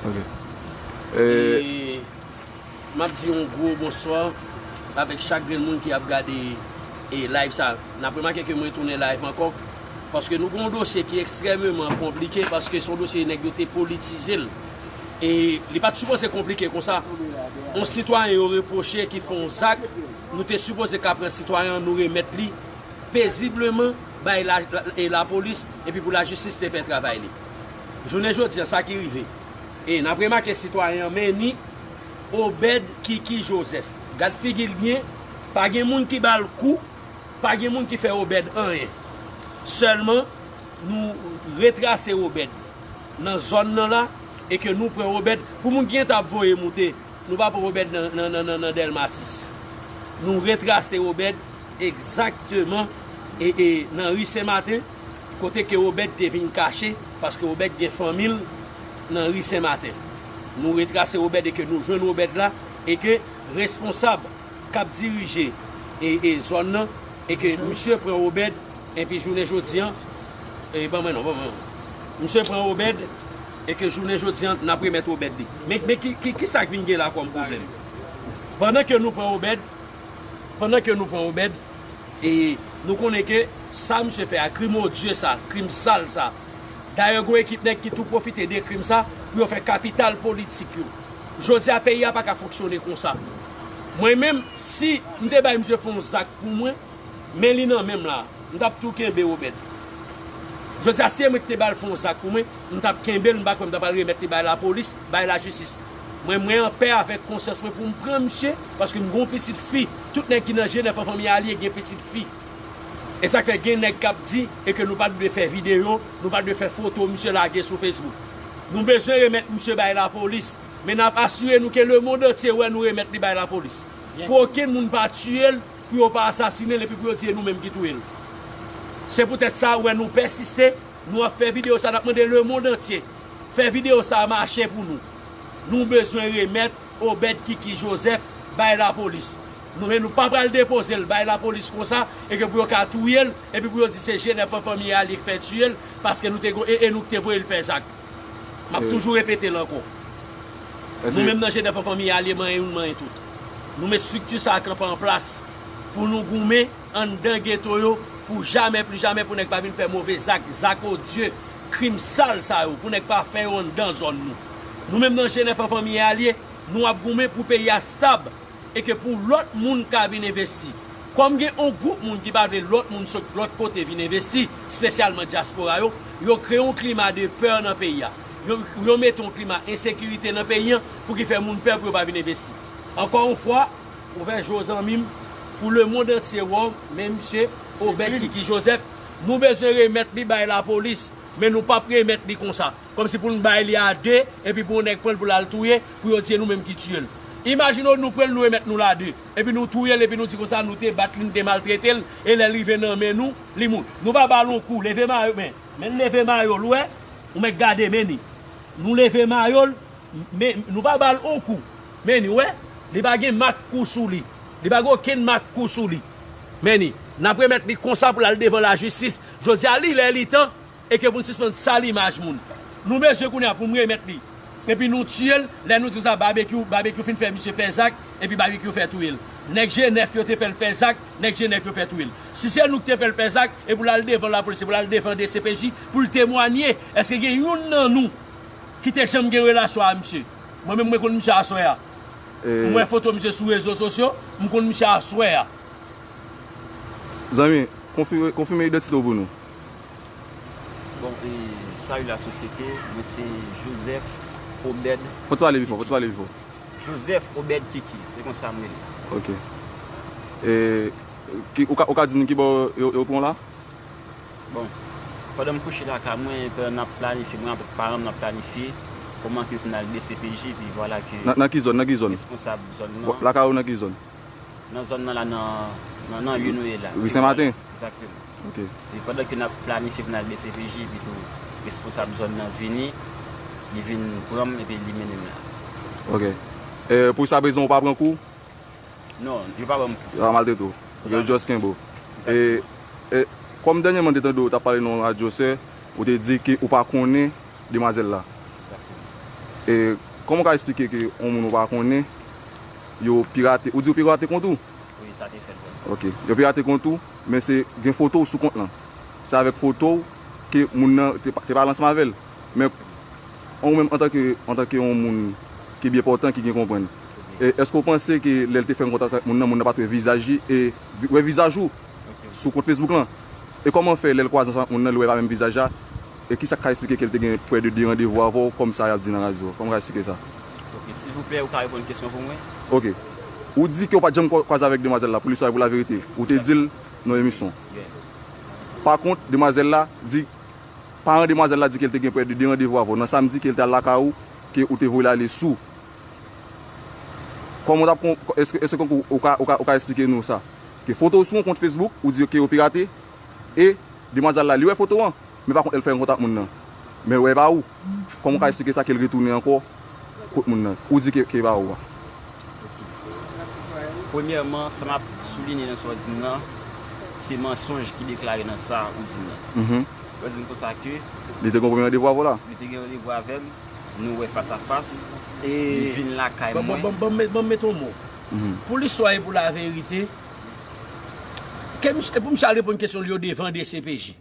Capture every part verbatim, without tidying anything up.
Ok. E, m ap di yon gwo bonswa avèk chak grenn moun ki ap gade, e, live sa. N ap remake ke mwen tounen live ankò, paske nou gen yon dosye ki ekstrèmeman konplike, paske se yon dosye nèg yo te politize l. E li pa t sipoze konplike konsa. Yon sitwayen yo repwoche ki fè yon zak, nou te sipoze ka pran sitwayen an, nou remèt li pezibleman bay la, la, e lapolis, epi pou lajistis te fè travay li. Jounen jodi a, sa ki rive. E n ap remake sitwayen an, men ni Obed Kiki Joseph. Gad figi l byen, pa gen moun ki ba l kou, pa gen moun ki fè Obed anyen. Sèlman, nou retrase Obed nan zòn nan la, e ke nou pran Obed, pou moun ki gentan ap voye moute, nou pa pran Obed nan, nan, nan, nan, nan Dèlma sis. Nou retrase Obed egzakteman, e, e nan ri Sen Maten, kote ke Obed te vin kache, paske Obed gen fanmi l nan ri Sen Maten. Nou retrase Obed e ke nou jwenn Obed la, e ke responsab k ap dirije, e, e zòn nan, e ke misye pran Obed, epi jounen jodi an, e, ban mwen non, ban mwen non. Misye pran Obed, e ke jounen jodi an, n ap remèt Obed li. Men, men ki, ki, ki sa k vin gen la kòm pwoblèm? Pandan ke nou pran Obed, pandan ke nou pran Obed, e nou konnen ke sa misye fè a, krim odye sa, krim sal sa. Dayè, gen yon ekip nèg ki tou pwofite de krim sa pou yo fè kapital politik yo. Jodi a, peyi a pa ka fonksyone konsa. Mwen menm, si m te bay misye fè yon zak pou mwen, men li nan men m la, m t ap tou kenbe Obed. Jodi a, si e mwen ki te ba l fè yon zak pou mwen, m t ap kenbe l, m pa kwè m t ap al remèt li bay lapolis, bay lajistis. Mwen, mwen anpè avèk konsyans mwen pou m pran misye, paske m gen yon pitit fi. Tout nèg ki nan G nèf an Fanmi Alye gen pitit fi. E sa k fè gen nèg k ap di e ke nou pa t dwe fè videyo, nou pa t dwe fè foto misye lage sou Facebook. Nou bezwen remèt misye bay lapolis, men n ap asire nou ke lemonn antye wè nou remèt li bay lapolis. Pou okenn moun pa tiye l, pou yo pa asasinen l epi pou yo di e nou menm ki touye l. Se poutèt sa ou wè nou pèsiste, nou ap fè videyo sa, n ap mande lemonn antye fè videyo sa mache pou nou. Nou bezwen remèt Obed Kiki Joseph bay lapolis. Nou menm nou pa pral depoze l bay lapolis konsa, e ke pou yo ka touye l, epi pou yo di se G nèf an Fanmi Alye k fè tiye l, paske nou te go-, e, e nou ki te voye l fè zak. M ap toujou repete l ankò. Nou menm nan G nèf an Fanmi Alye, manyen youn, manyen tout. Nou met estrikti sa a kanpe an plas pou nou goumen anndan geto yo pou jamè, pli jamè, pou nèg pa vin fè move zak, zak odye, krim sal sa yo, pou nèg pa fè yo anndan zòn nou. Nou menm nan G nèf an Fanmi Alye, nou ap goumen pou peyi a stab e ke pou lòt moun ka vin envesti. Kòm gen yon gwoup moun ki pa vle lòt moun sot lòt kote vin envesti, espesyalman dyaspora yo, yo kreye yon klima de pè nan peyi a. Yo, yo mete yon klima ensekirite nan peyi an pou ki fè moun pè pou yo pa vin envesti. Ankò yon fwa, ouvè je w zanmi m, pou lemonn antye wè w, men misye Obed Kiki Joseph, nou bezwen remèt li bay lapolis, men nou p ap remèt li konsa. Kòmsi pou n bay li a de, epi pou yon nèg pran l pou l al touye, pou yo di e nou menm ki tiye l. Imajine w nou pran l, nou remèt nou l a de, epi nou touye l, epi nou di konsa nou te bat li, nou te maltrete l, e lè l rive nan men nou, li mouri. Nou pa ba l yon kou, leve mayo, men, men leve mayo l, ou wè, ou mèt gade, men ni. Nou leve mayo l, men nou pa ba l yon kou, men ni, ou wè, li pa gen mak kou sou li. Li pa gen okenn mak kou sou li. Men ni, n ap remèt li konsa pou l al devan lajistis. Jodi a, li lè, li tan, e ke pou n sispann sal imaj moun. Nou bezwen kounye a pou m remèt li. Epi nou tiye l, lè nou di konsa babekyou, babekyou fin fè misye fè zak, epi babekyou fè touye l. Nèg je nèf yo te fè l fè zak, nèg je nèf yo fè touye l. Si se nou ki te fè l fè zak, e pou l al devan lapolis, e pou l al devan D C P J, pou l temwanye, èske gen youn nan nou ki te janm gen relasyon a misye? Mwen menm, mwen konn misye aswè a. M wè foto misye sou rezo sosyo, m konn misye aswè a. Zanmi, konfime, konfime idantite w pou nou. Bon, e, salut la société, mwen se Joseph Obed. Fò w pale pi fò, fò w pale pi fò. Joseph Obed Kiki, se konsa m rele. Ok. E, ki, ou ka, ou ka di nou ki bò yo, yo pran w la? Bon, pandan m kouche lakay mwen, pandan n ap planifye, mwen avèk paran m, n ap planifye kòman ke pou n al D C P J, epi vwala ke... Nan, nan ki zòn, nan ki zòn? Responsab zòn nan. Lakay ou nan ki zòn? Nan zòn nan la, nan, nan, nan ri nou ye la. Ri Sen Maten? Egzakteman. Ok. E pandan ke n ap planifye pou n al D C P J, epi tou responsab zòn nan vini, li vin pran m, epi li mennen m la. Ok. E, pou sa prezan, ou pa pran kou? Non, yo pa ban m kou. Yo pa maltrete w. Yo just kenbe w. E, e, kòm dènyèman m te tande w t ap pale nan yon radyo, sè, ou te di ke ou pa konnen demwazèl la. Egzakteman. E kòman w ka eksplike ke yon moun ou pa konnen, yo pirate, ou di yo pirate kont ou? Wi, sa te fèt vrèman. Ok. Yo pirate kont ou, men se gen foto w sou kont lan. Se avèk foto w ke moun nan te, te pale ansanm avè l. Men ou menm antanke, antanke yon moun ki byen pòtan, ki gen konprann, e èske w panse ke lè l te fè yon kontak avèk moun nan, moun nan pa t wè vizaj li e wè vizaj ou sou kont Facebook lan? E kòman fè lè l kwaze ansanm ak moun nan, li wè pa menm vizaj la? E kisa k ka eksplike ke l te gen prè de de randevou avè w, kòm sa y ap di nan radyo? Kòman w ka eksplike sa? Ok, silvouplè, ou ka reponn kesyon pou mwen? Ok. Ou di ke w pa t janm kwa-, kwaze avèk demwazèl la, pou listwa e pou laverite. Ou te di l nan emisyon. Yeah. Pa kont, demwazèl la di, paran demwazèl la di ke l te gen prè de de randevou avè w. Nan samdi ke l te al lakay ou, ke ou te voye l ale sou. Kòman w t ap kon-, èske, èske ou, ou ka, ou ka, ou ka eksplike nou sa? Ke foto w sou yon kont Facebook, ou di ke yo pirate, e demwazèl la, li wè foto an, men pa kont, lè l fè yon kontak moun nan, men wè pa ou. Kòman w ka eksplike sa ke l retounen ankò kot moun nan? Ou di ke, ke pa ou a. Premyèman, sa m ap soulinye nan sa w di m nan, se mansonj ki deklare nan sa ou di m nan. Mhm. Ou di m konsa ke li te gen yon premye randevou avè w la? Li te gen randevou avè m, nou wè fas a fas, li vin lakay mwen. Ban m met yon mo. Mhm. Pou listwa e pou laverite, ke misye, e pou misye al reponn kesyon li yo devan D C P J.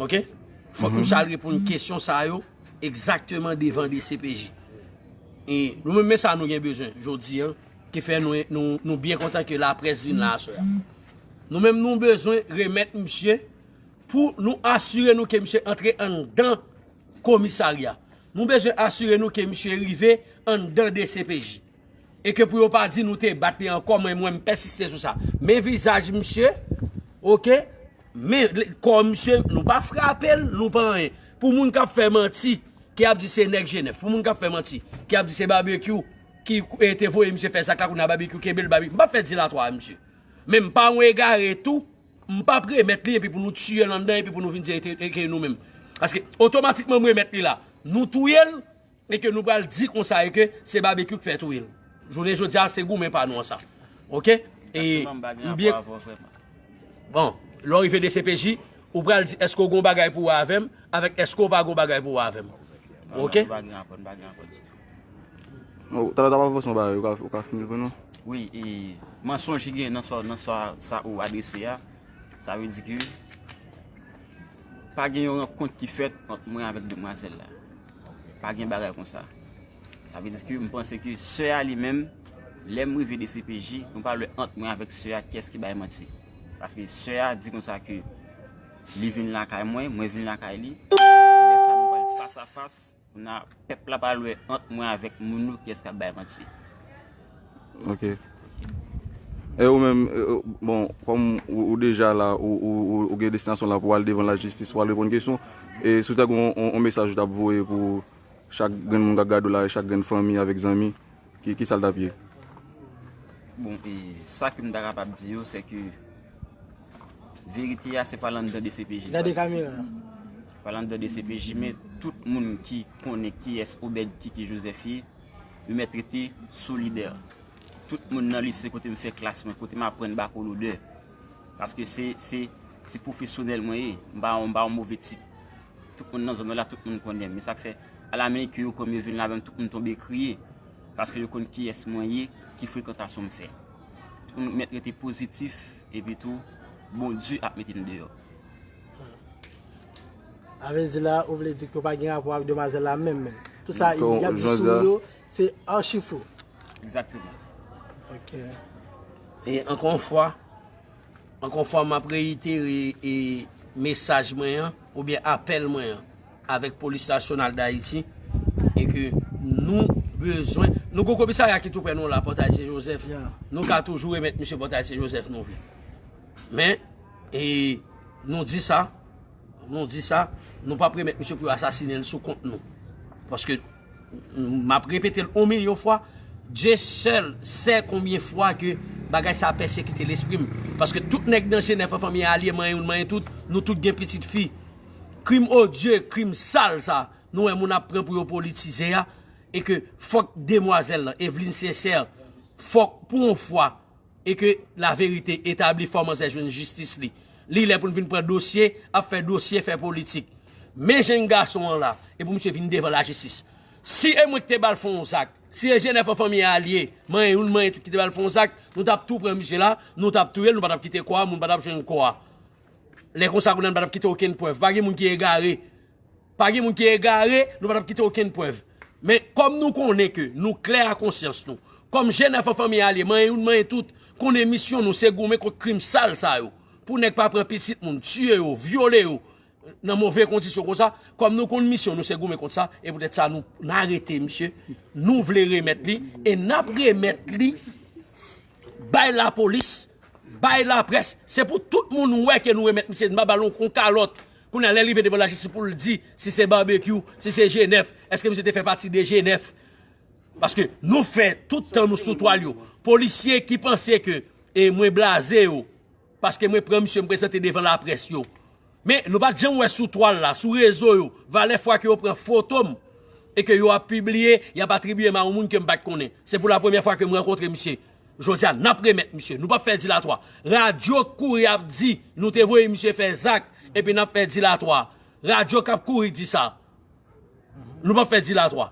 Ok? Fòk misye al reponn kesyon sa yo egzakteman devan D C P J. E nou menm, men sa nou gen bezwen jodi a, ki fè nou, nou, nou byen kontan ke laprès vin la aswè a. Nou menm, nou bezwen remèt misye pou nou asire nou ke misye antre anndan komisarya. Nou bezwen asire nou ke misye rive anndan D C P J. E ke pou yo pa di nou te bat li ankò, mwen, mwen, m pèsiste sou sa. Men vizaj misye, ok? Men kò misye, nou pa frape l, nou pa anyen. Pou moun k ap fè manti, ki ap di se nèg Jenèf, pou moun k ap fè manti, ki ap di se Babekyou ki, e, te voye misye fè zak la, kounye a Babekyou kenbe l, Babekyou. M p ap fè dilatwa a misye. Men m pa yon egare tou, m p ap remèt li epi pou nou tiye l anndan epi pou nou vin di e te, e ke nou menm. Paske otomatikman m remèt li la, nou touye l, e ke nou pral di konsa e ke se Babekyou k fè touye l. Jounen jodi a, se goumen pa nou an sa. Ok? E m byen. Bon, lè w rive D C P J, ou pral di èske w gen yon bagay pou wè avè m, avèk èske w pa gen yon bagay pou wè avè m. Ok? Non, m pa gen rapò, m pa gen rapò ditou. Oh, talè w t ap avanse yon bagay, ou ka, ou ka fini l pou nou? Wi, e mansonj ki gen nan sa, nan sa, sa ou adrese a, sa vle di ke pa gen yon rankont ki fèt ant mwen avèk demwazèl la. Pa gen bagay konsa. Sa vle di ke m panse ke sè a li menm, lè m rive D C P J, nou pa wè ant mwen avèk sè a kiyès ki bay manti. Paske sè a di konsa ke li vin lakay mwen, mwen vin lakay li. Lè sa nou pral fas a fas, kounye a pèp la pral wè ant mwen avèk moun yo kiyès k ap bay manti. Ok. E ou menm, e, e, bon, kòm ou, ou deja la, ou, ou, ou, ou gen destinasyon la pou w al devan lajistis, pou w al reponn kesyon, e si w ta gen yon, yon, yon mesaj ou t ap voye pou chak grenn moun k ap gade w la, chak grenn fanmi avèk zanmi, ki, ki sa l t ap ye? Bon, e sa ke m ta kapab di yo, se ke verite a, se pa l anndan D C P J. Gade kamera. Pa l anndan D C P J, men tout moun ki konnen kiyès Obed Kiki Joseph ye, yo mèt rete solidè. Tout moun nan lise kote m fè klas mwen, kote m aprann bakolodè. Paske se, se, se pwofesyonèl mwen ye. M pa, m pa yon move tip. Tout moun nan zòn nan la, tout moun konnen m. Men sa k fè, alaminik ke yo pran m, yo vin la menm, tout moun tonbe kriye. Paske yo konn kiyès mwen ye, ki frekantasyon m fè. Tout moun mèt rete pozitif, epi tou, Bondye ap mete m deyò. Sa vle di la, ou vle di ke w pa gen rapò ak demwazèl la menm, menm. Tout sa y ap di sou ou yo, se achi fo. Egzakteman. Ok. E ankò yon fwa, ankò yon fwa, m ap reyitere, e, mesaj mwen an, oubyen apèl mwen an, avèk Polis Nasyonal d Ayiti, e ke nou bezwen, nou gon komisarya ki tou prè nou la, Pòtay Sen Jozèf, nou ka toujou remèt misye Pòtay Sen Jozèf nou vle. Men, e, nou di sa, nou di sa, nou p ap remèt misye pou yo asasinen l sou kont nou. Paske, m ap repete l yon milyon fwa, Dieu seul sait combien fois que bagay sa a pèsekite lespri m. Paske tout nèg nan Jenèf an, fanmi a, alye m an, youn m an, tout, nou tout gen pitit fi. Krim odye, krim sal sa, nou wè moun ap pran pou yo politize a, e ke fòk demwazèl lan, Evelyne Sincère, fòk pou yon fwa, e ke laverite etabli, fò manzè jwenn jistis li. Li lè pou n vin pran dosye, ap fè dosye, fè politik. Men jèn gason an la, e pou misye vin devan lajistis. Si e mwen ki te ba l fè yon zak, si e Jenèf an fanmi a li ye, manyen youn, manyen tout ki te ba l fè yon zak, nou t ap tou pran misye la, nou t ap touye l, nou pa t ap kite kò a, moun pa t ap jwenn kò a. Lè konsa, kounye a, nou pa t ap kite okenn prèv. Pa gen moun ki egare. Pa gen moun ki egare, nou pa t ap kite okenn prèv. Men, kòm nou konnen ke nou klè a konsyans nou, kòm Jenèf an fanmi a li ye, manyen youn, manyen tout, konnen misyon nou se goumen kont krim sal sa yo. Pou nèg pa pran pitit moun, tiye yo, vyole yo, nan move kondisyon konsa, kòm nou konn misyon nou se goumen kont sa, e poutèt sa nou, n arete misye, nou vle remèt li, e n ap remèt li bay lapolis, bay laprès, se pou tout moun wè ke nou remèt misye, n pa ba l yon, yon kalòt. Kounye a, lè l rive devan lajistis pou l di si se Babekyou, si se Jenèf, èske misye te fè pati de Jenèf? Paske nou fè tout tan nou sou twal yo. Polisye ki panse ke, e mwen blaze yo, paske mwen pran misye, m prezante devan laprès yo. Men, nou pa t janm wè sou twal la, sou rezo yo, valè fwa ke yo pran foto m, e ke yo ap pibliye, y ap atribiye m a yon moun ke m pa t konnen. Se pou la premyè fwa ke m rankontre misye. Jodi a, n ap remèt misye. Nou p ap fè dilatwa. Radyo k kouri ap di, nou te voye misye fè zak, epi n ap fè dilatwa. Radyo k ap kouri di sa. Nou p ap fè dilatwa.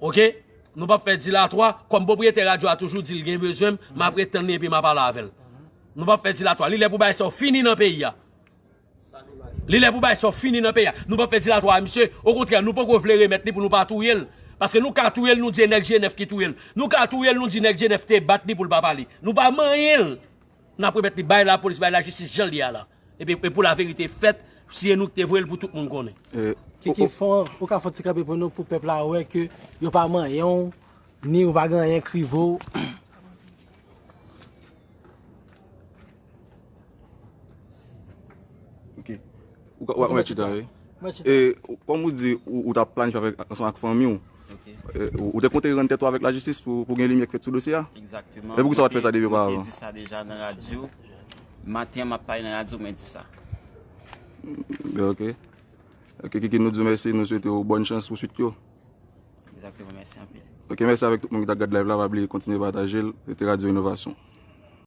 Oke? Nou p ap fè dilatwa. Kòm pwopriyetè radyo a toujou di l gen bezwen m, m ap ret tann li epi m a pale avè l. Nou p ap fè dilatwa. Li lè pou bagay sa yo fini nan peyi a. Li lè pou bagay sa yo fini nan peyi a. Nou p ap fè dilatwa a misye. Okontrè, nou poko vle remèt li pou nou pa touye l. Paske nou ka touye l, nou di e nèg Jenèf ki touye l. Nou ka touye l, nou di nèg Jenèf te bat li pou l pa pale. Nou pa manyen l. N ap remèt li bay lapolis, bay lajistis jan l ye a la. Epi, e pou laverite fèt, si e nou ki te voye l pou tout moun konnen. E, Kiki, o, o, fon, ou ka fè yon ti kanpe pou nou, pou pèp la wè ke yo pa manyen w, ni ou pa gen anyen k rive w. Ok. Ou ka, ou ka mèt chita, wi. Mèt chita. E, ou, kòm ou di, ou, ou t ap planifye avèk, ansanm ak fanmi w. Ok. E, ou, ou te konte rann tèt ou avèk lajistis pou, pou gen limyè k fèt sou dosye a? Egzakteman. E poukisa w pa t fè sa depi oparavan? Mwen te di sa deja nan radyo. Maten an, m ap pale nan radyo, mwen di sa. Ok. Ok, Kiki, nou di w mèsi, nou swete w bòn chans pou swit yo. Egzakteman, mèsi anpil. Ok, mèsi avèk tout moun ki t ap gad live la, pa bliye kontinye pataje l. Se te Radyo Inovasyon.